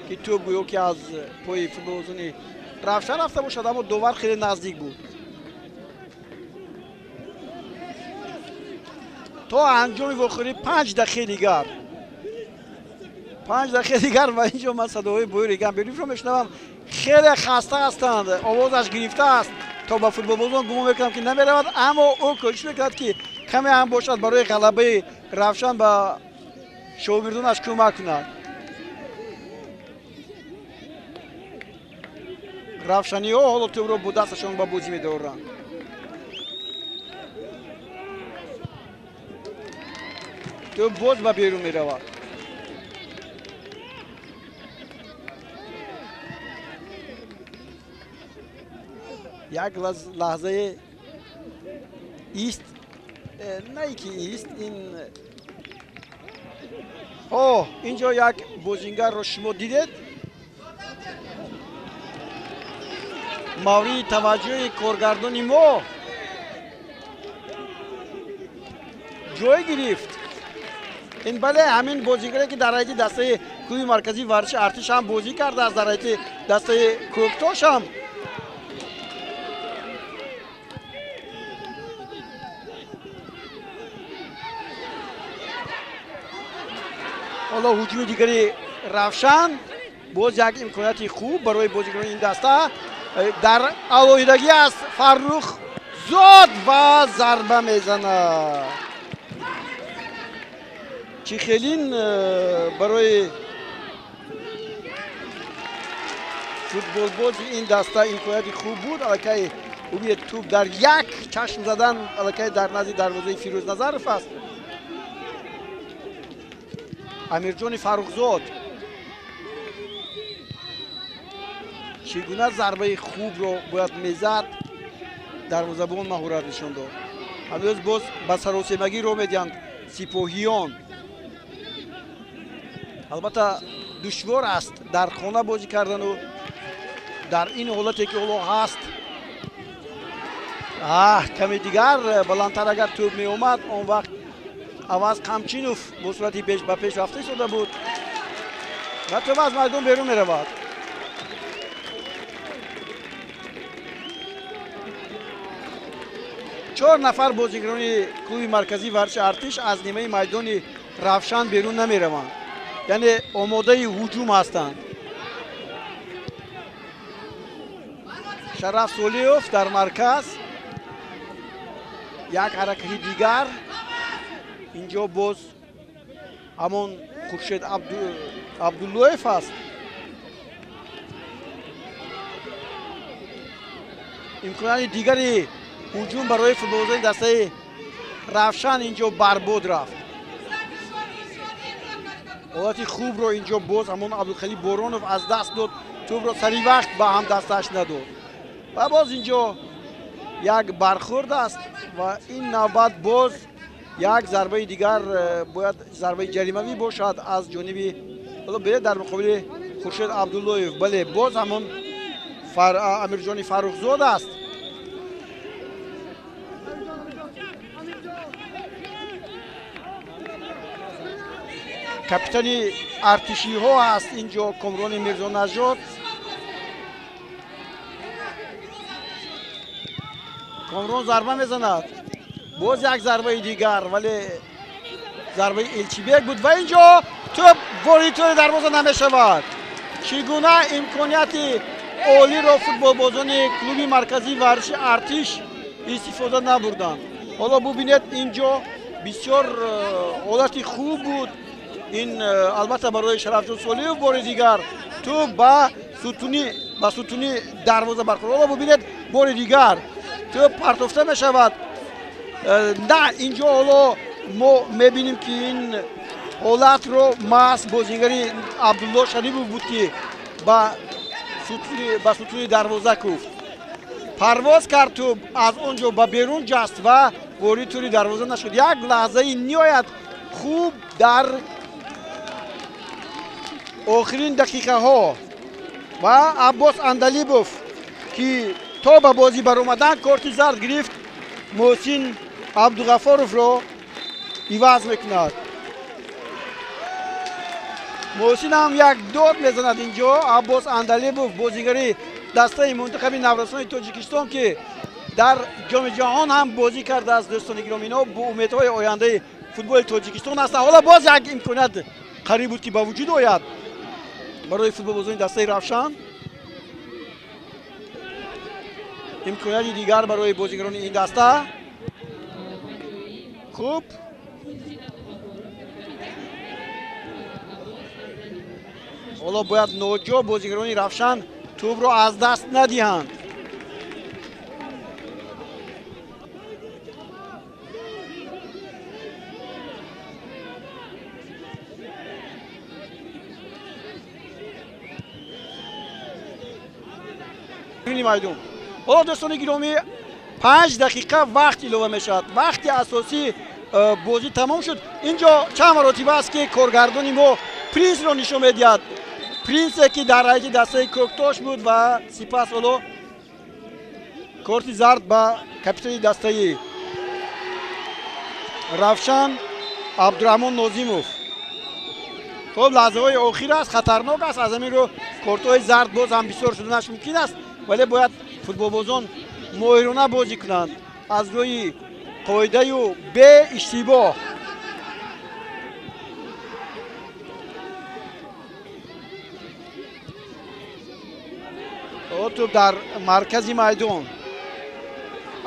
ки тӯб гӯё ки аз пои футболбозони Равшан рафта бошад, аммо довар хеле наздик буд. То анҷоми вохӯрӣ 5 дақиқаи дигар, 5 дақиқаи дигар. Ва инҷо ман садоҳои Боир Эгамбердиевро мешунавам. Хеле хаста ҳастанд, овозаш гирифтааст, то ба футболбозон гумон мекунам, ки намеравад, аммо ӯ кӯшиш мекунад, ки каме ҳам бошад барои ғалабаи Равшан ба шогирдонаш кӯмак кунад. Равшаниҳо ҳоло тӯбро бо дасташон ба бозӣ медоранд. Тӯб боз ба берун меравад. Як лаҳзаи ист. На ки ист ин. О, инҷо як бозингарро шумо дидед, мавриди таваҷҷӯҳи коргардони мо ҷой гирифт. Ин, бале, ҳамин бозингаре, ки дар ҳайати дастаи клуби марказии варзиши Артиш ҳам бозӣ кардааст, дар ҳайати дастаи Кӯктош ҳам. Ҳоло ҳуҷуми дигари Равшан, боз як имконияти хуб барои бозигарони ин даста. Дар алоҳидагӣ аст Фаррух Зод ва зарба мезанад. Чӣ хелин барои футболбози ин даста имконияти хуб буд. Аллакай бубинед, тӯб дар як чашм задан аллакай дар назди дарвозаи Фирӯз Назаров аст. Амирҷони Фаррухзод чӣ гуна зарбаи хубро бояд мезад, дарвозабон маҳорат нишон дод. Ҳанӯз боз ба саросемагӣ роҳ медиҳанд сипоҳиён. Албатта, душвор аст дар хона бозӣ кардану дар ин ҳолате, ки ҳоло ҳаст. Аҳ, каме дигар баландтар агар тӯб меомад, он вақт Аваз Қамчинов бо суръати ба пеш рафта истода буд ва тӯб аз майдон берун меравад. Чор нафар бозигарони клуби марказии варзиши Артиш аз нимаи майдони Равшан берун намераванд, яъне омодаи ҳуҷум ҳастанд. Шараф Солиев дар марказ, як ҳаракати дигар. Инҷо боз ҳамон Хуршед Абдуллоев аст. Имконияти дигари ҳуҷум барои футболбозони дастаи Равшан инҷо барбод рафт. Ҳолати хубро инҷо боз ҳамон Абдулхалил Боронов аз даст дод, тӯбро сари вақт ба ҳамдастааш надод ва боз инҷо як бархӯрд аст ва ин навбат боз як зарбаи дигар, бояд зарбаи ҷаримавӣ бошад аз ҷониби ҳоло дар муқобили Хуршед Абдуллоев. Бале, боз ҳамон Амирҷони Фаррухзод аст. Капитани артишиҳо аст инҷо Комрони Мирзонажод. Комрон зарба мезанад, боз як зарбаи дигар, вале зарбаи Элчибек буд ва инҷо тӯб вориди тӯри дарвоза намешавад. Чӣ гуна имконияти олиро футболбозони клуби марказии варзиши Артиш истифода набурданд! Ҳоло бубинед, инҷо бисёр ҳолати хуб буд ин, албатта, барои Шарафҷон Солиев. Бори дигар тӯб ба сутуни дарвоза бархӯрд. Ҳоло бубинед, бори дигар тӯб партофта мешавад. На, инҷо ҳоло мо мебинем, ки ин ҳолатро маҳз бозингари Абдулло Шарипов буд, ки ба сутуни дарвоза куфт. Парвоз кард тӯб, аз он ҷо ба берун ҷаст ва вориди тӯри дарвоза нашуд. Як лаҳзаи ниҳоят хуб дар охирин дақиқаҳо ва Аббос Андалибов, ки то ба бозӣ баромадан корти зард гирифт, Муҳсин Абдуғафоровро иваз мекунад. Муҳсин ҳам як дод мезанад инҷо. Аббос Андалибов, бозигари дастаи мунтахаби наврасони Тоҷикистон, ки дар Ҷоми ҷаҳон ҳам бозӣ кардааст. Дӯстони гиромӣ, инҳо бо умедҳои ояндаи футболи Тоҷикистон ҳастанд. Ҳоло боз як имконият қариб буд, ки ба вуҷуд ояд барои футболбозони дастаи Равшан. Имконияти дигар барои бозигарони ин даста. Хуб, ҳоло бояд ноҷо бозигарони Равшан тӯбро аз даст надиҳанд. Майдон. Ҳоло, дӯстони гиромӣ, 5 дақиқа вақт илова мешавад. Вақти асосӣ бозӣ тамом шуд. Инҷо чанд маротиба аст, ки коргардони мо Принсро нишон медиҳад. Принсе, ки дар ҳайати дастаи Кӯктош буд ва сипас ҳоло корти зард ба капитани дастаи Равшан Абдураҳмон Нозимов. Хуб, лаҳзаҳои охир аст, хатарнок аст. Аз ҳамин рӯ кортҳои зард боз ҳам бисёр шуданаш мумкин аст, вале бояд футболбозон моҳирона бозӣ кунанд аз рӯи қоидаю беиштибоҳ. Тӯб дар маркази майдон.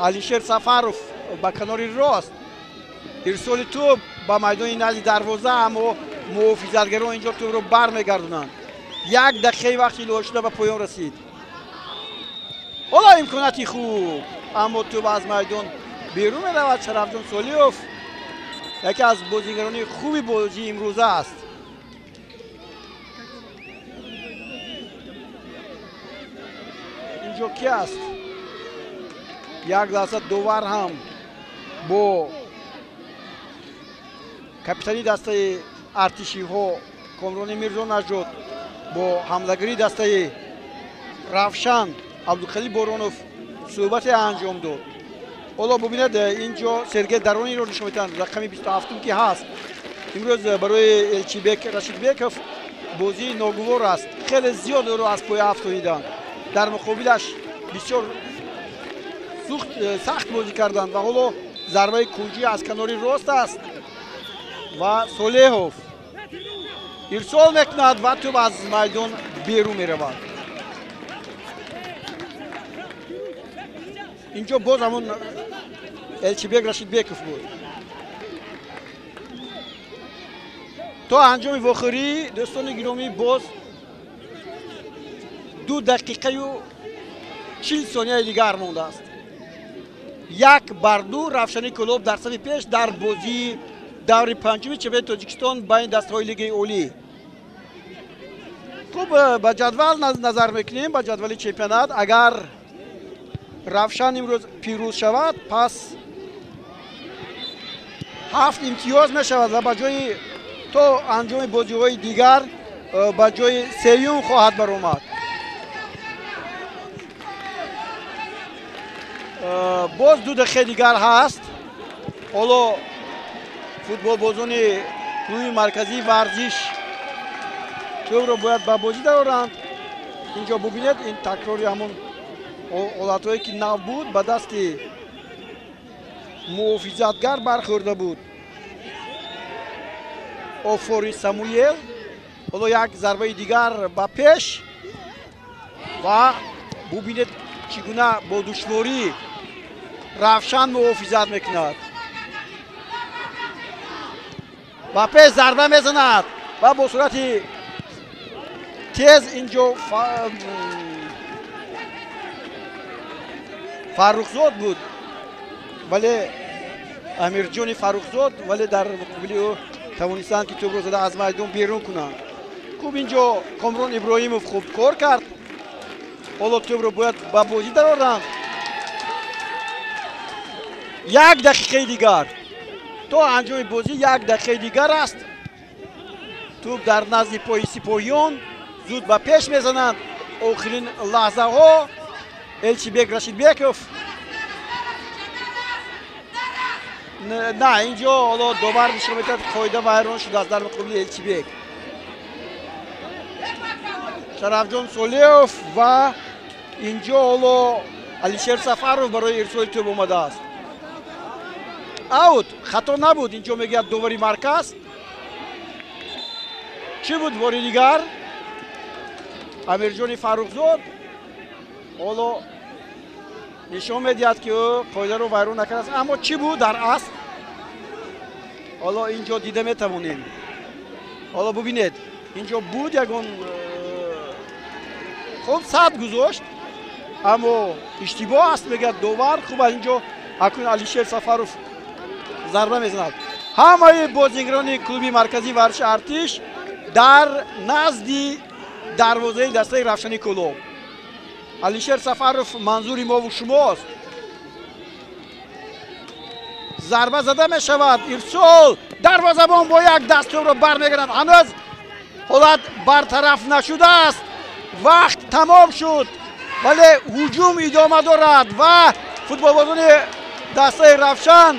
Алишер Сафаров ба канори рост. Ирсоли тӯб ба майдони назди дарвоза, аммо муҳофизатгарон инҷо тӯбро бармегардонанд. 1 дақиқаи вақти илова шуда ба поён расид. Ҳоло имконияти хуб, аммо тӯб аз майдон берун меравад. Шарафҷон Солиёв яке аз бозигарони хуби бозии имрӯза аст. Инҷо ки аст? Як лаҳза довар ҳам бо капитани дастаи артишиҳо Комрони Мирзо Наҷот, бо ҳамлагари дастаи Равшан Абдулхалил Боронов суҳбате анҷом дод. Ҳоло бубинед, инҷо Сергей Дарониро нишон медиҳанд, рақами 27 ки ҳаст. Имрӯз барои Элчибек Рашидбеков бозии ногувор аст. Хеле зиёд ӯро аз поя афтониданд. Дар муқобилаш бисёр сахт бозӣ карданд ва ҳоло зарбаи кунҷӣ аз канори рост аст ва Солеҳов ирсол мекунад ва тӯб аз майдон берун меравад. Инҷо боз ҳамон Элчибек Рашидбеков буд. То анҷоми вохӯрӣ, дӯстони гиромӣ, боз 2 дақиқаю 40 сонияи дигар мондааст. 1-2 Равшани Кӯлоб дар сафи пеш дар бозии даври панҷуми чемпионати Тоҷикистон байни дастаҳои Лигаи Олӣ. Хуб, ба ҷадвал назар мекунем, ба ҷадвали чемпионат. Агар Равшан имрӯз пирӯз шавад, пас 7 имтиёз мешавад ва ба ҷои то анҷоми бозиҳои дигар ба ҷои сеюм хоҳад баромад. Боз 2 дақиқаи дигар ҳаст. Ҳоло футболбозони клуби марказии варзиш тӯбро бояд ба бозӣ дароранд. Инҷо бубинед, ин такрори ҳамон ҳолатҳое ки нав буд, ба дасти муҳофизатгар бархӯрда буд Офори Самуел. Ҳоло як зарбаи дигар ба пеш ва бубинед чӣ гуна бо душворӣ Равшан муҳофизат мекунад. Ба пеш зарба мезанад ва бо суръати тез инҷо Фаррухзод буд, вале Амирҷони Фаррухзод, вале дар муқобили ӯ тавонистанд, ки тӯбро зада аз майдон берун кунанд. Хуб, инҷо Комрон Иброҳимов хуб кор кард. Ҳоло тӯбро бояд ба бозӣ дароранд. 1 дақиқаи дигар то анҷоми бозӣ, 1 дақиқаи дигар аст. Тӯб дар назди пои сипоҳиён, зуд ба пеш мезананд. Охирин лаҳзаҳо Элчибек Рашидбеков. На, инҷо ҳоло довар нишон медиҳад, қоида вайрон шудааст дар муқобили Элчибек. Шарафҷон Солеҳов ва инҷо ҳоло Алишер Сафаров барои ирсоли тӯб омадааст. Аут, хато набуд, инҷо мегӯяд довари марказ. Чӣ буд бори дигар? Амирҷони Фаррухзод ҳоло нишон медиҳад, ки ӯ қоидаро вайрон накардааст, аммо чӣ буд дар асл? Ҳоло инҷо дида метавонем. Ҳоло бубинед, инҷо буд ягон хуб сад гузошт, аммо иштибоҳ аст, мегӯяд довар. Хуб, инҷо акнун Алишер Сафаров зарба мезанад. Ҳамаи бозигарони клуби марказии варзиши Артиш дар назди дарвозаи дастаи Равшани Кӯлоб. Алишер Сафаров манзури мову шумост. Зарба зада мешавад, ирсол, дарвозабон бо як даст тӯбро бармегардад. Ҳанӯз ҳолат бартараф нашудааст, вақт тамом шуд, вале ҳуҷум идома дорад ва футболбозони дастаи Равшан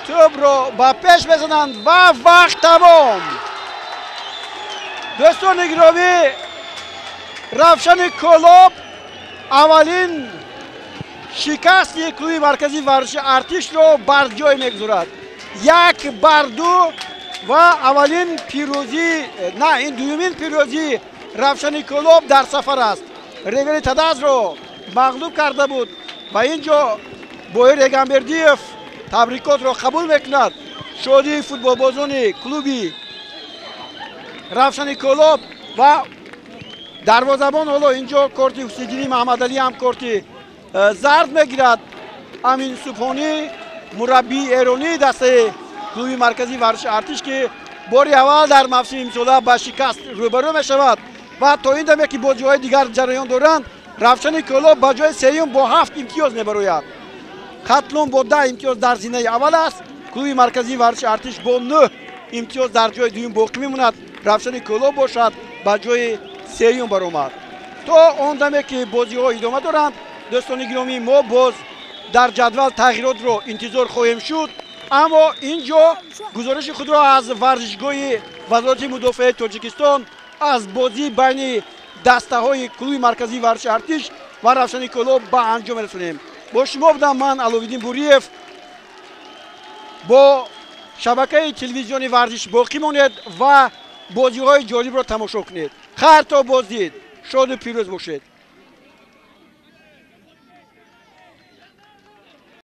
тӯбро ба пеш мезананд ва вақт тамом. Дӯстони гиромӣ, Равшани Кӯлоб аввалин шикасти клуби марказии варзиши Артишро бар ҷой мегузорад, 1-2, ва аввалин пирӯзӣ, на, ин дуюмин пирӯзии Равшани Кӯлоб дар сафар аст. Регали Тадазро мағлуб карда буд ва ин ҷо Боир Эгамбердиев табрикотро қабул мекунад. Шодии футболбозони клуби Равшани Кӯлоб ва дарвозабон ҳоло ин ҷо корти Ҳусиддини Маҳмадалӣ ҳам корти зард мегирад. Амин Субҳонӣ, мураббии эронии дастаи клуби марказии варзиши Артиш, ки бори аввал дар мавсими имсола ба шикаст рӯбарӯ мешавад ва то ин даме ки бозиҳои дигар ҷараён доранд, Равшани Кӯлоб ба ҷои сеюм бо 7 имтиёз мебарояд. Хатлон бо 10 имтиёз дар зинаи аввал аст. Клуби марказии варзиши Артиш бо 9 имтиёз дар ҷои дуюм боқӣ мемонад. Равшани Кӯлоб бошад ба ҷои сеюм баромад. То он даме ки бозиҳо идома доранд, дӯстони гиромӣ, мо боз дар ҷадвал тағйиротро интизор хоҳем шуд, аммо ин ҷо гузориши худро аз варзишгоҳи Вазорати мудофиаи Тоҷикистон аз бозии байни дастаҳои клуби марказии варзиши Артиш ва Равшани Кӯлоб ба анҷом мерасонем. Бо шумо будам ман, Аловиддин Буриев. Бо шабакаи телевизиони Варзиш боқӣ монед ва бозиҳои ҷолибро тамошо кунед. Хайр, то боздид, шоду пирӯз бошед.